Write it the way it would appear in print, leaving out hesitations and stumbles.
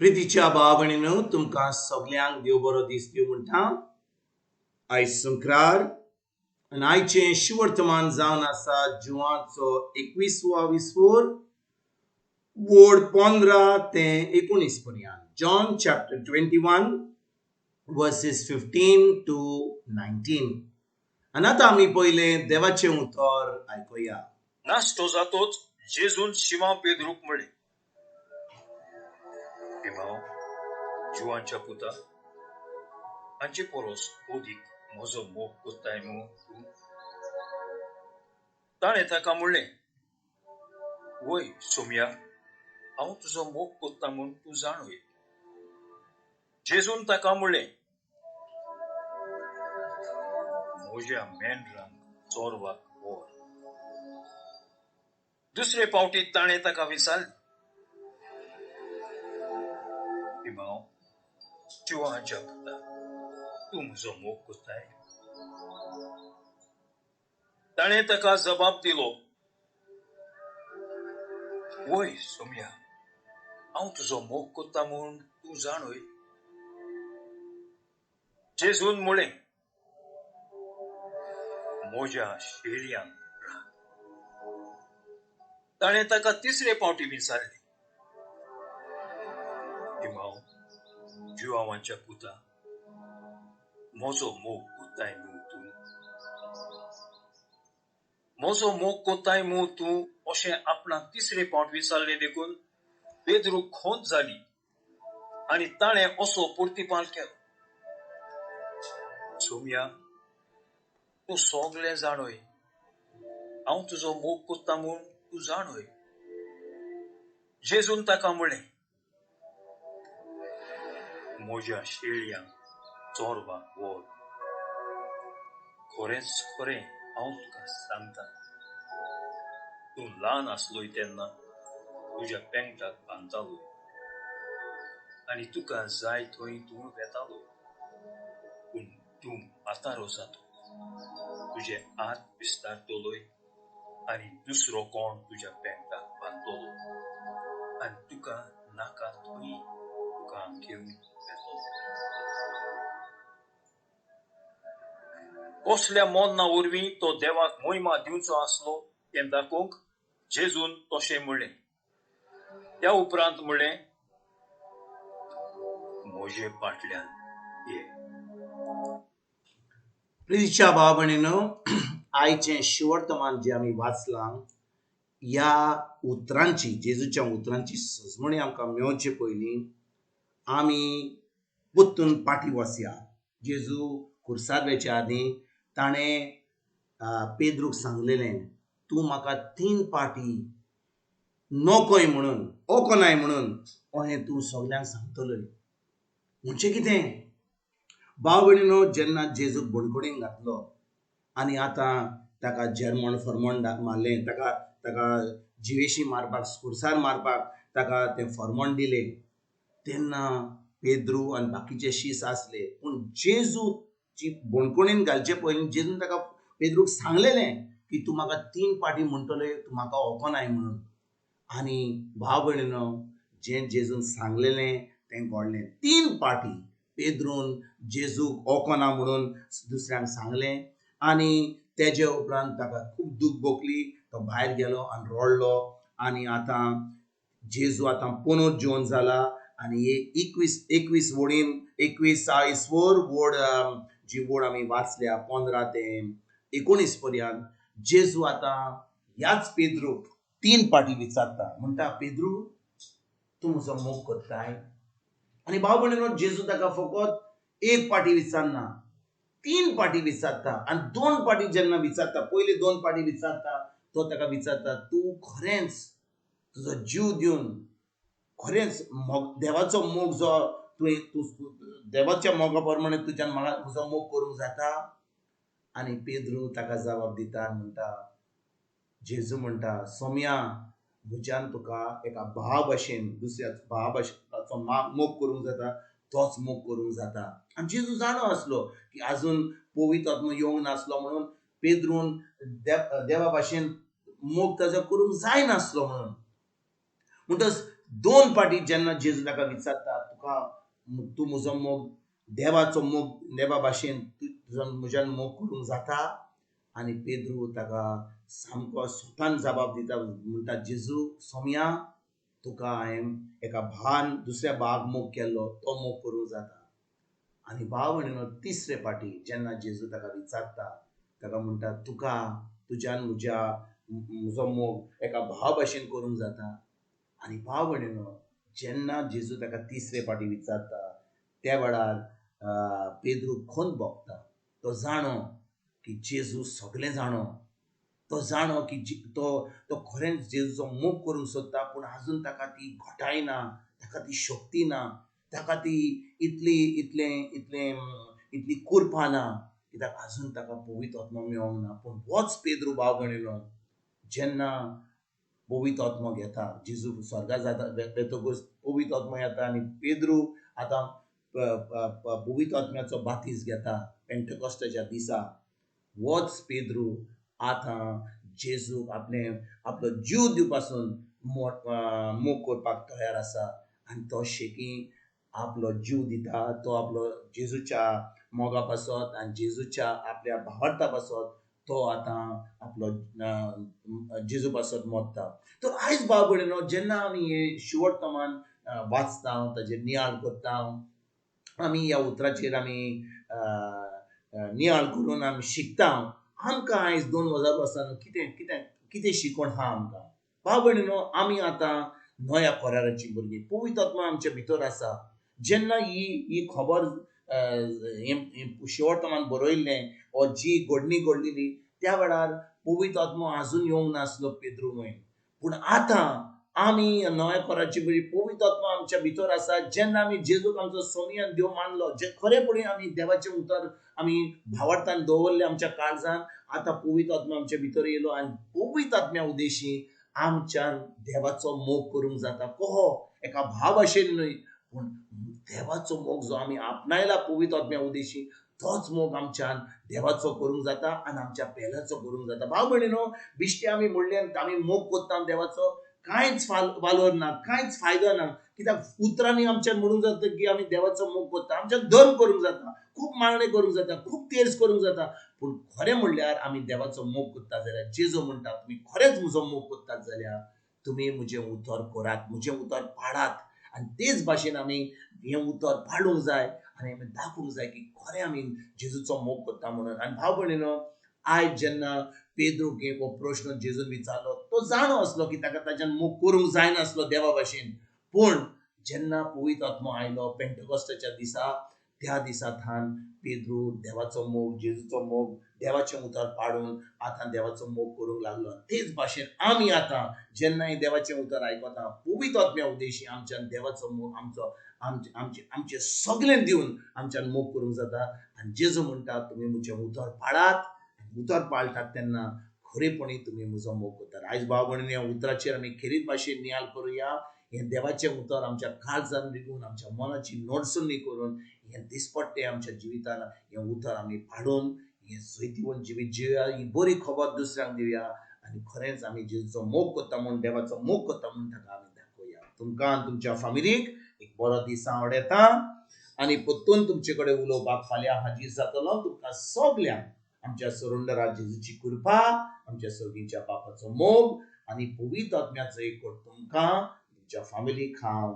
प्रितीच्या भाव भयणीनो, तुमकां सगल्यांक देव बरो दीस दिवं म्हणटा. आयज संक्रार आनी आयचें शिवर्तमान जावन आसा जुवाचो 21वो विस्फोर वोड 15 ते 19 पर्यंत. John chapter 21 verses 15 to 19. आनी आतां आमी पयलें देवाचें उतर आयकुया. नाश्तो जातोच जेजून शिमा पेद्रूक म्हळें, शिमांव जुवांच्या पुता, हांचे परोस ओदीक म्हजो मोग कोत्ताय मू तूं? ताणें ताका म्हणलें, वय सोमया, हांव तुजो मोग कोत्ता म्हूण तूं जाणूय. जेजून ताका म्हणलें, म्हज्या मेंढरांक चोरवाक व्हर. दुसरे पावटी ताणें ताका विचारलें, इमाव जिवाच्या पुता, तूं म्हजो मोग कोत्ताय? ताणें ताका जबाब दिलो, वय सोमया, हांव तुजो मोग कोत्ता म्हूण तूं जाणूय. जेजून म्हळें, म्हज्या शेळयांक राख. ताणें ताका तिसरे पावटी विचारलें, इमाव जुवांच्या पुता, म्हजो मोग कोत्ताय मू तूं? म्हजो मोग कोत्ताय मू तूं अशें आपणाक तिसरे पावट विचारलें देखून पेद्रूक खोंत जाली आनी ताणें असो प्रतिपाल केलो, सोमया, तूं सगळें जाणूय, हांव तुजो मोग कोत्ता म्हूण तूं जाणूय. जेजून ताका म्हणलें, म्हज्या शेळयांक चोरवाक व्हर. खरेंच खरें हांव तुका सांगता, तूं ल्हान आसलोय तेन्ना तुज्या पेंगटाक बांदतालोय आनी तुका जाय थंय तूं वेतालोय, पूण तूं म्हातारो जातो, तुजे हात विस्तारतलोय आनी दुसरो कोण तुज्या पेंगटाक बांदतलो आनी तुका नाका थंय तुका घेवन वेतलो. कसल्या मोन्ना वरवीं तो देवाक मोहिमा दिवचो आसलो तें दाखोवंक जेजून तशें म्हणलें. त्या उपरांत म्हणलें, म्हजे फाटल्यान ये. प्रितीच्या भाव भयणीनो, आयचें शिवर्तमान जें आमी वाचलां ह्या उतरांची, जेजूच्या उतरांची सजमणी आमकां मेळचे पयलीं आमी परतून पाटी वचया. जेजू खुर्सार वेचे आदीं ताणें पेद्रूक सांगलेलें, तूं म्हाका 3 पाटी नकोय म्हणून, ओकोनाय म्हणून अहें तूं सगल्यांक सांगतलोय. म्हणजे कितें भाव भयणीनो, जेन्ना जेजूक बणखणीन घातलो आनी आतां ताका जेर्मण फर्मण मारलें, ताका ताका जिवेशी मारपाक, खुर्सार मारपाक ताका तें फर्मण दिलें, तेन्ना पेद्रू आनी बाकीचे शीस आसले. पूण जेजूची बणखणीन घालचे पयलीं जेजून ताका पेद्रूक सांगलेलें की तूं म्हाका 3 पाटी म्हणटलोय, तूं म्हाका ओकोनाय म्हणून. आनी भाव भयणीनो, जें जेजून सांगलेलें तें घडलें. 3 पाटी पेद्रून जेजूक ओकोना म्हणून दुसऱ्यांक सांगलें आनी तेजे उपरांत ताका खूब दूख भोगली. तो भायर गेलो आनी रडलो. आनी आतां जेजू आतां पुनर्जीवन जाला आनी 21 वडीन 21 वर वड जी वड आमी वाचल्या 15 ते 19 पर्यंत, जेजू आतां ह्याच पेद्रूक 3 पाटी विचारता, म्हणटा, पेद्रू तूं म्हजो मोग करताय? आनी भाव भयणीनो, जेजू ताका फकत 1 पाटी विचारना, 3 पाटी विचारता. आनी 2 पाटी जेन्ना विचारता, पयले 2 पाटी विचारता, तो ताका विचारता, तूं खरेंच तुजो जीव दिवन खरेंच मोग, देवाचो मोग जो तुवें, तूं देवाच्या मोगा प्रमाणे तुज्यान म्हाका म्हजो मोग करूंक जाता? आनी पेद्रू ताका जबाब दिता आनी म्हणटा, जेजू म्हणटा, सोमया, म्हज्यान तुका एका भावा भशेन, दुसऱ्या भावा भशेन मोग करूंक जाता, तोच मोग करूंक जाता. आनी जेजू जाणो आसलो की आजून पवित्र आत्मो येवंक नासलो म्हणून पेद्रून देवा भाशेन मोग ताजो करूंक जायनासलो म्हणून. म्हणटच दोन पाटी जेन्ना जेजू ताका विचारता तुका तूं म्हजो मोग देवाचो मोग देवा भाशेन तुजो म्हज्यान मोग करूंक जाता. आनी पेद्रू ताका सामको स्वतान जबाब दिता, म्हणटा जेजू सोम्या तुका हांवें एका भावान दुसऱ्या भावाक मोग केल्लो तो मोग करूंक जाता. आनी भाव भयणीनो तिसरे पाटी जेन्ना जेजू ताका विचारता ताका म्हणटा तुका तुज्यान म्हज्या म्हजो मोग एका भावा भाशेन करूंक जाता. आनी भाव भयणीनो जेन्ना जेजू ताका तिसरे पाटी विचारता त्या वेळार पेद्रू खंत भोगता. तो जाणो की जेजू सगळें जाणो, तो जाणो की तो तो खरेंच जेजूचो मोग करूंक सोदता, पूण आजून ताका ती घटाय ना, ताका ती शक्ती ना, ताका ती इतली इतलें इतलें इतली कुरपा ना, कित्याक आजून ताका पवित्र आत्मो मेळोंक ना. पूण होच पेद्रू भाव भयणीनो जेन्ना पवित्र आत्मो घेता, जेजू स्वर्गार जाता वेतकूच पवित्र आत्मो येता आनी पेद्रू आतां पवित्र आत्म्याचो बातीस घेता पेंटेकॉस्टाच्या दिसा. होच पेद्रू आतां जेजूक आपले आपलो जीव दिवपासून मोग करपाक तयार आसा आनी तो शेकी आपलो जीव दिता, तो आपलो जेजूच्या मोगा पासत आनी जेजूच्या आपल्या भावार्था पासत तो आतां आपलो जेजू पासत मरता. तर आयज भाव भयणीनो जेन्ना आमी हें शिवोत्तमान वाचता, ताजेर नियाळ करता, आमी ह्या उतराचेर आमी नियाळ करून आमी शिकता, आमकां आयज 2000 वर्सां कितें कितें कितें शिकोण आहा आमकां. भाव भयणीनो आमी आतां नव्या कराराची भुरगीं, पवित्र आत्मा आमच्या भितर आसा. जेन्ना ही ही खबर शिवोत्तमान बरयल्लें वा जी घडणी घडलेली त्या वेळार पवित्र आत्मो आजून येवंक नासलो पेद्रू वयर, पूण आतां आमी नव्या कराराची भुरगीं, पवित्र आत्मा आमच्या भितर आसा. जेन्ना आमी जेजूक आमचो स्वामी आनी देव मानलो, जे खरेपणी आमी देवाचें उतर आमी भावार्थान दवरलें आमच्या काळजान, आतां पवित्र आत्मा आमच्या भितर येयलो आनी पवित्र आत्म्या उद्देशी आमच्यान देवाचो मोग करूंक जाता. कहो एका भाव भाशेन न्हय, पूण देवाचो मोग जो आमी आपणायला पवित्र आत्म्या उद्देशी तोच मोग आमच्यान देवाचो करूंक जाता आनी आमच्या पेल्याचो करूंक जाता. भाव भयणीनो बिश्टे आमी म्हणलें आमी मोग करता देवाचो, कांयच वालोर ना, कांयच फायदो ना, कित्याक उतरांनी आमच्यान म्हणूंक जाता की आमी देवाचो मोग करता, आमच्यान धर्म करूंक जाता, खूब मागणें करूंक जाता, खूब तेर्स करूंक जाता, पूण खरें म्हणल्यार आमी देवाचो मोग करता जाल्यार जेजू म्हणटा तुमी खरेंच म्हजो मोग करतात जाल्यार तुमी म्हजें उतर करात, म्हजें उतर पाळात. आनी तेच भाशेन आमी हें उतर पाळूंक जाय आनी आमी दाखोवंक जाय की खरें आमी जेजूचो मोग करता म्हणून. आनी भाव भयणीनो आयज जेन्ना पेद्रूक हो प्रश्न जेजून विचारलो तो जाणो आसलो की ताका ताच्यान मोग करूंक जायनासलो देवा भाशेन, पूण जेन्ना पवित्र आत्मो आयलो पेंटेकॉस्टाच्या दिसा, त्या दिसा थान पेद्रू देवाचो मोग, जेजूचो मोग, देवाचें उतर पाडून आतां देवाचो मोग करूंक लागलो. तेच भाशेन आमी आतां जेन्ना देवाचें उतर आयकता पवित्र आत्म्या उद्देशी आमच्यान देवाचो मोग आमचो आमचे आमचे आमचे सगळें दिवन आमच्यान मोग करूंक जाता. आनी जेजू म्हणटा तुमी म्हजें उतर पाळात, उतर पाळटात तेन्ना खरेपणी तुमी म्हजो मोग करतात. आयज भाव भयणींनी ह्या उतराचेर आमी खेरीत भाशेन नियाळ करुया. हें देवाचें उतर आमच्या काळजान रिगून आमच्या मनाची नडसणी करून हें दिसपट्टें आमच्या जिवितान हें उतर आमी पाडून हें जैतिवंत जिवीत जिवया, ही बरी खबर दुसऱ्यांक दिवया आनी खरेंच आमी जेजूचो मोग करता म्हूण, देवाचो मोग करता म्हूण ताका आमी दाखोवया. तुमकां आनी तुमच्या फामिलीक एक बरो दीस हांव आवडटा आनी परतून तुमचे कडेन उलोवपाक फाल्यां हाजीर जातलो. तुमकां सगल्यांक आमच्या सरुंडरा जेजूची कृपा, आमच्या सर्गीच्या बापाचो मोग आनी पवित्र आत्म्याचो एकवट तुमकां तुमच्या फामिलीक हांव